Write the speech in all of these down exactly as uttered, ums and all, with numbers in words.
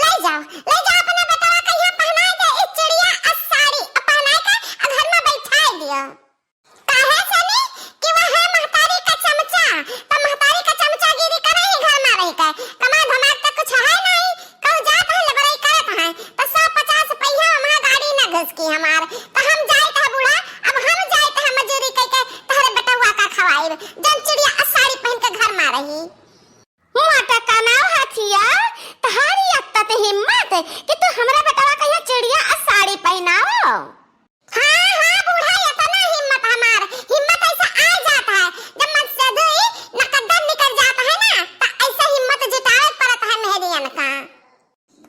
ले जाओ, ले जाओ अपने बेटवा के यहाँ पहनाए के ई चुड़िया आ साड़ी, आ पहनाए के आ घर में बैठाए दियो। काहे से नी कि वह है महतारी का चमचा, तो महतारी का चमचागिरी करे ही घर में रह के, कमाई धमाई तो कुछ है नहीं, कहूँ जात है लबरई करत है, तो सौ पचास पहिया वहाँ गाड़ी न घुसकी हमार, तो हम जाइत है बूढ़ा, अब हम जाइत है मजूरी कइके तहरे बेटवा का खवाइब, जौन चुड़िया आ साड़ी पहन के घर में रही। मोटकना हथिया, तहारी अत्तत हिम्मत कि तू हमरा बेटवा का यहाँ चुड़िया आ साड़ी पहनाओ। हाँ, हाँ, बूढ़ा, इतना हिम्मत हमार, हिम्मत ऐसा आ जात है, जब मन से दुई नकद्दर निकल जात है ना, त ऐसा हिम्मत जुटावे पड़त है मेहरियन का।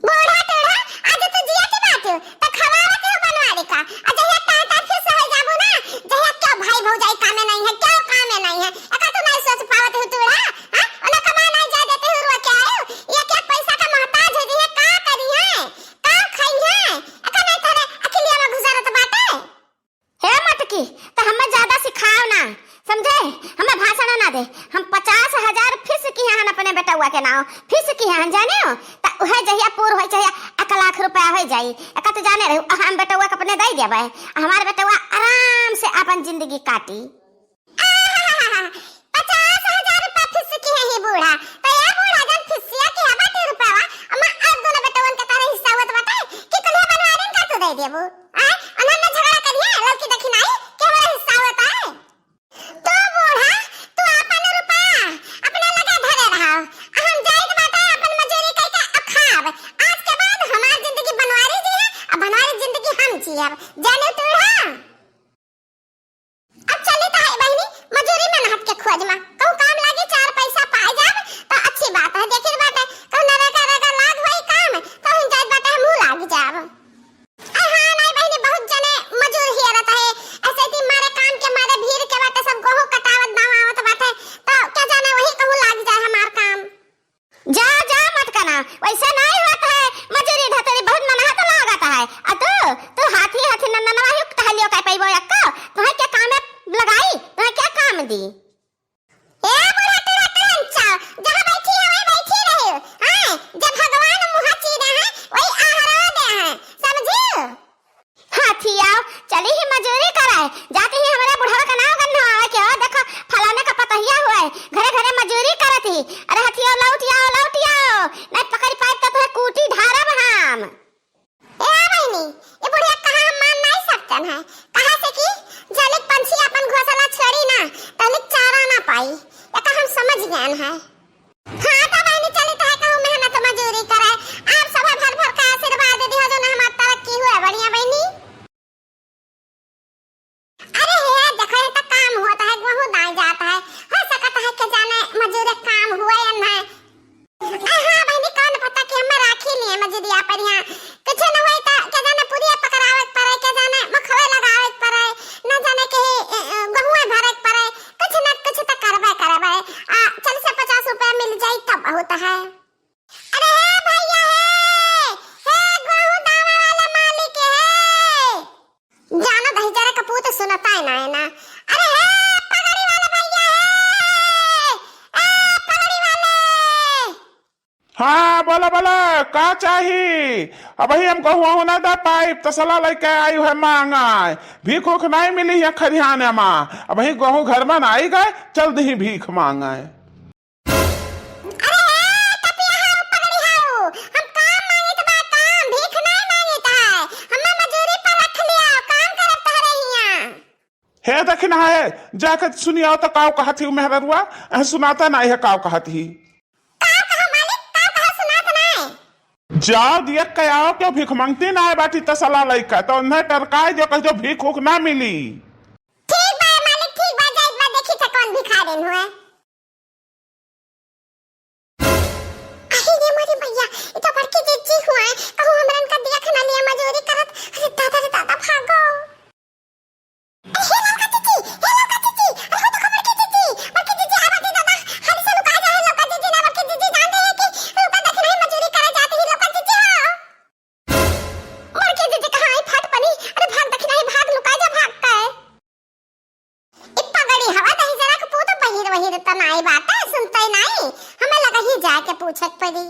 बूढ़ा टूढ़ा, आज तू जिया के बात हो, त खवावत हो बनवारी का, आ जहिया टाटा फिस हो जाबू ना, जहिया क्यों भाई भौजाई कामे नहीं है, क्यों कामे नहीं है, एका तू नहीं सोच पावत हो टूढ़ा, हाँ? ओना कमा नहीं जा देते हो, रुआ के आयो, ये क्या पैसा का मोहताज हो जी है, का करी है? का खाई है? एका नहीं तोरे अखिलिया में गुजरत बाटे। हे मटकी, त हमें ज्यादा सिखाओ ना, समझे? हमें भाषण ना दे। हम पचास हजार फिस किहे हन अपने बेटउआ के नाव, फिस किहे हन, जाने हो? त उहे जहिया पूर होई, चाहे एक लाख रुपया होई जाई, एका तो जाने रही, हम बेटउआ के अपने दे देबे, हमार बेटउआ आराम से अपन जिंदगी काटी। आहाहाहा, पचास हजार रुपया फिस किहे ही बूढ़ा, तो ये बूढ़ा जन फिसिया किहे बाटे रुपया, अम्मा आज दोनों बेटवन के तारे हिस्सा होत बाटे, कि कुल्हे बनवारिन का तू दे देबू? आय, उन्हन में झगड़ा करिहे, लड़की देखी नाई, कि हमारा हिस्सा होता है। तो बूढ़ा, तू आपन रुपया अपने लगे धरे रहा, आ हम जाइत बाटे अपन मजूरी कइके अखाब। आज के बाद हमार जिंदगी बनवारी जी है, आ बनवारी जिंदगी हम जियब। जाने तू बूढ़ा? अब चली त है बहिनी, मजूरी में नहत के खोज मा। कहूँ काम लागे, चार पैसा पाए जाब, त अच्छी बात है। देखित बाटे, कहूँ नरेगा, रेगा लाग होई काम, त हम जाइत बाटे, हमहूँ लाग जाब। अरे हाँ, नहीं बहिनी, बहुत जने मजूर हियरत है। ऐसे ती मारे काम के मारे भीड़ के बाटे, सब गोहूँ कटावत, दवावत बाटे। त क्या जाने वही कहूँ लाग जाए हमार काम। जा, जा मटकना, वैसे नहीं होत है, मजूरी धतूरी बहुत मनहत लागत है। आ तू, तू हाथी, हाथी नन्नवा ही टहलियो कर पैबो अक्का, तुहे के काम में लगाई, तुहे के काम दी? ए बूढ़ा टूढ़ा टहंचा, जहाँ बैठी है वहीं बैठी रही। हाँ, जब भगवान मुँह चीरे हैं, वही आहरो दे हैं, समझी? हाथी आओ, चली ही मजूरी कराए, जाती ही हमारे बुढ़वा का नाव गन्नवावे के हो, देखो फलाने का पतहिया हुआ है, घरे घरे मजूरी करत ही। अरे हाथी आओ, लौट आओ, लौट आओ, नहीं पकड़ पाए तो तुम्हें कूटी ढारब हम। ए बहिनी, ये बुढ़िया कहा हम मान नहीं सकतन है, कहा से कि जलिक पंछी अपन घोंसला छोड़ी ना, तलिक चारा ना पाई, एका हम समझ गए हैं। हाँ, त बहिनी चली त है कहूँ मेहनत मजूरी करे। आप सब भर भर का आशीर्वाद दिहो जो ना हमार तरक्की हुए बढ़िया बहिनी। अरे हे, देखो ये त काम होत है, गोहूँ दाई जात है, हो सकत है के जाने मजूरी काम हुए या ना। अरे हाँ बहिनी, कौन पता कि हम राखी लिए मजूरिया पर यहाँ कुछ न हुए त के जाने पुड़िया पकड़ावे के पड़े, के जाने मखवे लगावे के पड़े, न जाने के, ए, ए, गोहुए भरे के पड़े, कुछ न कुछ त करबे करबे। आ, चालीस से पचास रुपया मिल जाई त बहुत है। अरे हे भैया हे, हे गोहूँ दावे वाला मालिक हे। जाना दहिजरा का पूत सुनता है ना, है ना। अरे हे पगड़ी वाला भैया हे, ए पगड़ी वाले। हाँ, बोला, बोला, का चाही? अबही हम गोहूँ ना दे पाइब, तसला लइके आइउ है मांगाए। भीख उख नाहीं मिली है खरिहाने मा। अबही गोहूँ घर मा नाहीं गए, चल दिही भीख मांगाए। अरे हे, टपिया हाउ, पगड़ी हाउ, हम काम मांगित बा, काम, भीख नाहीं मांगित है। हमें मजूरी पर रख लिया, काम करत तहरे हियां। हे दखिनहा हे, जाके सुनियाओ त काउ कहत ही उ मेहररुआ, अहे सुनाता नाहीं है काउ कहत ही। काउ कहा मालिक, काउ कहा सुनात नाहीं। जाओ दियक के आओ, क्यों भीख मांगती नाहीं बाटी तसला लइका, त उन्हें टरकाए जो कह जो भीख उख ना मिली। ठीक बा मालिक, ठीक बा, जाइत बा, देखी त कौन भिखारिन हुए। अरे ये मोरी मैया, ई तो बड़की जिज्जी हुआ है, कहूँ हमरन का देख ना लिया मजूरी करत। अरे दादा रे दादा, भागो। अरे हे ललका जिज्जी, हे ललका जिज्जी, अरे हो देखो बड़की जिज्जी, बड़की जिज्जी आ बाटी दादा, हाली से लुका जा है ललका जिज्जी ना, बड़की जिज्जी जान रही है कि ललका देख नहीं मजूरी करे जाती है ललका जिज्जी हो। बड़की जिज्जी कहाँ आई फट पनी, अरे भाग दखिनहा भाग लुका जा भाग के। ई पगड़ी हवा दहिजरा के पूत बहिर वहिर त नाई बाटे, सुनते नाई, हमें लगा ही जाके पूछे के पड़ी।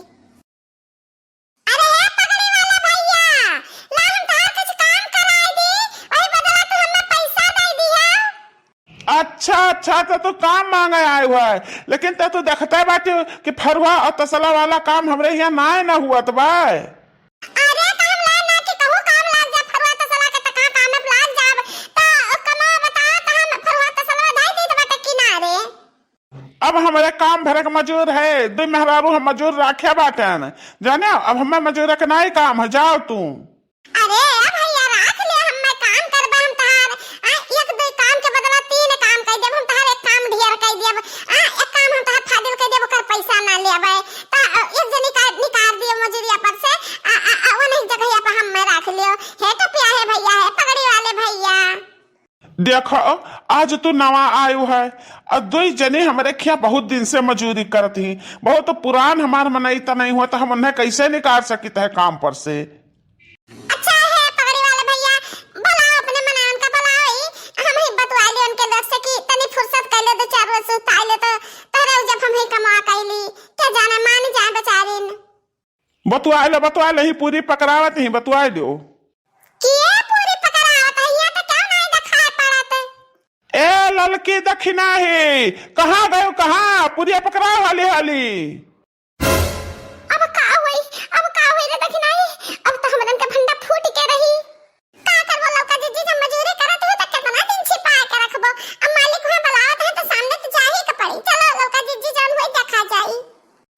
अच्छा, तो तू काम मांगे आए हुआ है, लेकिन तो तू देखते बाटे कि फरुआ और तसला वाला काम हमरे यहाँ नाय ना हुआ तो बा। अरे, तो हम ला ना कि कहूँ काम लाग जा, फरुआ तसला के तो कहाँ काम में लाग जाब, तो कमा बता, तो हम फरुआ तसला धाई दीत बाटे किनारे। अब हमरे काम भरे के मजूर है, दुई मेहरारू हम मजूर राखे बाटन, जाने, अब हमें मजूर के नाई काम है, जाओ तू। अरे, अब भैया राख ले, हमें काम करबा हम तहार, आ, एक दुई काम के बदला तीन काम कई देब, हम तहार एक काम ढेर कई देब, आ, एक काम हम तहार फाजिल कई देब, ओकर पैसा ना लेबे, ता, आ, एक जनी का निकाल दियो मजूरिया पर से, आ, आ, आ, वो नहीं जगह पर हमें राख लियो, हे टोपिया, हे भैया, हे पगड़ी वाले भैया। देखो, आज तू नवा आयु है, और दुई जनी हमरे खिया बहुत दिन से मजूरी करत ही, बहुत पुरान हमार मनई त नहीं हुआ, तो हम उन्हें कैसे निकाल सकित है काम पर से? अच्छा है पगड़ी वाले भैया, बुलाओ अपने मनई उनका बुलाओ, ई हम ही बतवा ली उनके लोग से कि तनी फुर्सत कर ले, दो चार रोज सुताई ले, तो तोहरे जब हम ही कमा कैली, क्या जाने मान जाए बेचारिन। बतुआ लो, बतुआ लो, ही पूरी पकड़ावत ही, बतुआ लो। के पूरी पकड़ावत है, ये तो क्या नहीं दिखाई पड़त। ए ललकी दखिनाही, कहाँ गयो, कहाँ? पूरी पकड़ाओ हाली हाली। अब का होई, अब का होई रे दखिनाही, अब तो हमरन के भंडा फूट के रही। का करबो ललका जिज्जी, जब मजूरी करत हो तो कितना दिन छिपा के रखबो। अब मालिक वहाँ बुलावत है तो सामने तो जाही के पड़ी। चलो ललका जिज्जी, जौन होई देखा जाई।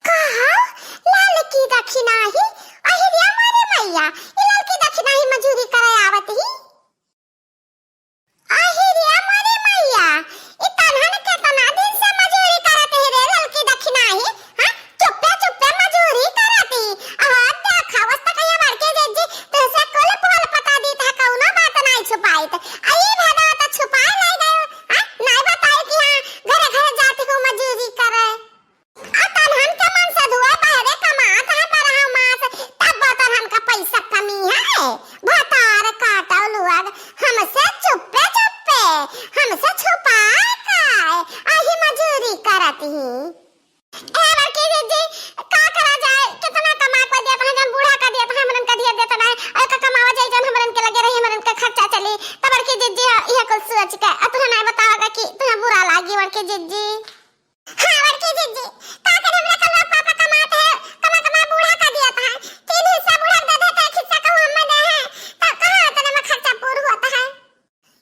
कहा? ललकी दखिनाही? अहि रे मोरे मैया, ई ललकी दखिनाही मजूरी करे आवत ही? अहि रे मोरे मैया, ई तनहन केतना दिन से मजूरी करत ही रे ललकी दखिनाही? हाँ, चुप्पे चुप्पे मजूरी करत ही। अब देखा, वस्ता कहिया बड़के जिज्जी, तुझसे कुल पोल पता दीत है, कौनो बात नाई छुपाइत। आ ई भदा तो छुपाए नहीं गयो, हाँ? नाई बताई कि हाँ, घरे घरे जाती हूँ मजूरी करे। आ तनहन के मन से धुआ बहरे कमात है बरहा मास, तब तनहन का पैसा कमी है। भतार काटल हुआ हमसे चुप्पे चुप्पे, हमसे छुपाए काय, अहि मजूरी करत ही। ए बड़की जिज्जी, का करा जाए, कितना कमा के दिया था, जौन बूढ़ा का दिया था, हमरन का दिया देता नहीं, और का कमावा जाए, जौन हमरन के लगे रही, हमरन के खर्चा चली। तब बड़की जिज्जी, यह कुल सोच के, आ तुझे नहीं बतावा कि तुझे बुरा लागी बड़की जिज्जी। हाँ, बड़की जिज्जी, का करे, हमरा कलवा पापा कमात है, कमा कमा बूढ़ा का दिया था। तीन हिस्सा बूढ़ा के दे देते, एक हिस्सा कहूँ हमें दे है, तब कहाँ इतने में खर्चा पूर होता है?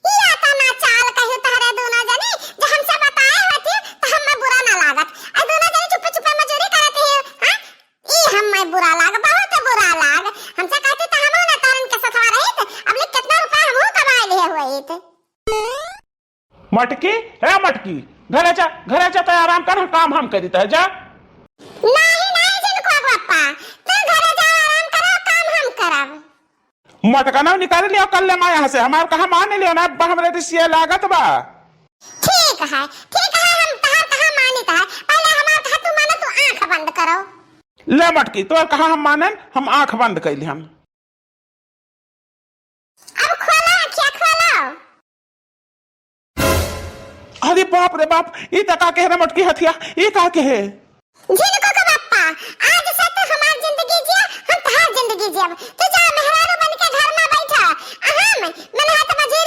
ई आता ना चाल कहियो तहरे दोनों जनी, जो हमसे बताए होती, तो हमें बुरा ना लागत। आ दोनों जनी चुप्पे चुप्पे मजूरी करत ही, हाँ? ई हमें बुरा लाग, बहुत बुरा लाग। हमसे कहती तो हमहू ना तोरन के सथवा रहित, अब ले कितना रुपया हमहू कमाए लिए हुए थे। मटकी, हे मटकी, घरे जा, घरे जा, तो आराम कर, काम हम करी, तय जा। नहीं, नहीं, जिनको बापा, तू घरे जा, आराम करो, काम हम करब। मटका ना निकाल लियो, कर ले माँ यहाँ से, हमार कहा मान लियो ना, अब हमरे रिसिया लागत बा। ठीक है, ठीक है, हम तहार कहा मानित है, पहले हमार कहा तू मानो, तू आँख बंद करो। ले मटकी, तोर कहा हम मानन, हम आँख बंद कैली हम। अब खोलो, अखिया खोलो। अरे बाप रे बाप, ई त का कहे रे मटकी हथिया, ई का कहे? झिनको के बप्पा, आज से तू हमार जिंदगी जिया, हम तहार जिंदगी जियब। तू जा मेहरारू बन के घर में बैठा, आ हम मेहनत मजूरी